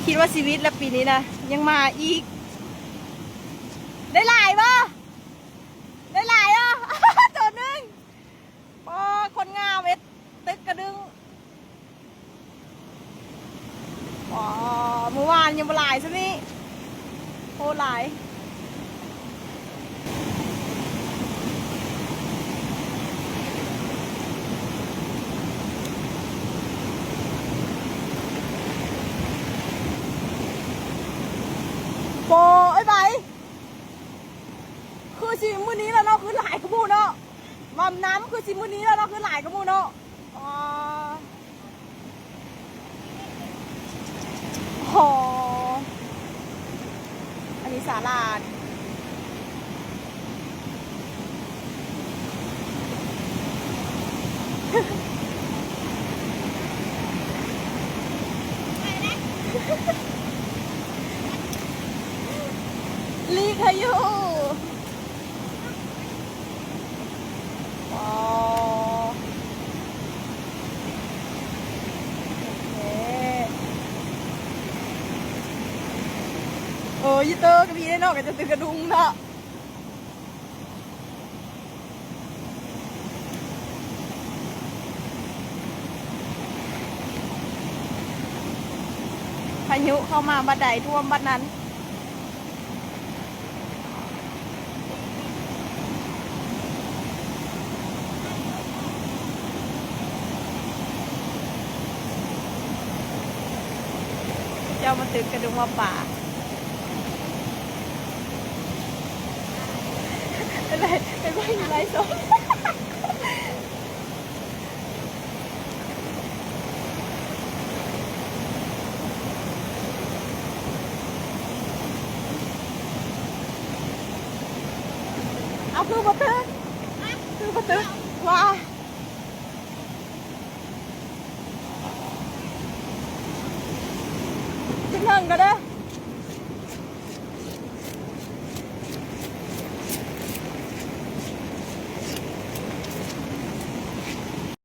ຄິດວ່າຊີວິດລະປີນີ້ນະ ຍັງມາອີກ. ໄດ້ຫຼາຍບໍ່? ໄດ້ຫຼາຍບໍ່? ໂຕໜຶ່ງ. ປ້າ ຄົນງາມເຮັດຕຶກກະດຶງ. ອໍ ມື້ວານຍັງບໍ່ຫຼາຍຊ່ຳນີ້ ໂພດຫຼາຍ. ໂປ ເອີຍ ໄປ ຄືຊິມື້ນີ້ລະເນາະ ຄືຫຼາຍກວ່າໝູ່ເນາະ. ວ່ານຳ ຄືຊິມື້ນີ້ແລ້ວເນາະ ຄືຫຼາຍກວ່າໝູ່ເນາະ. ອໍ ໂຫ ອັນນີ້ສາລາ ລີກໃຫ້ຢູ່. ອໍ ໂອເຄ ເອີ ຢູ່ເຕີກະມີເດ້ເນາະ ກະຈະຕຶກກະດຸງເນາະ. ພາຍຸເຂົ້າມາບັດໃດ ຖ້ວມບັດນັ້ນ. ເຈົ້າມາຕຶກກະດຸງວ່າປາ ໄປ ໄປເບິ່ງຢູ່ໄລສົດ. ເອົາ ຄືບໍ່ຕຶກ ຄືບໍ່ຕຶກ ວ້າ ຂຶ້ນເທິງກະເດີ.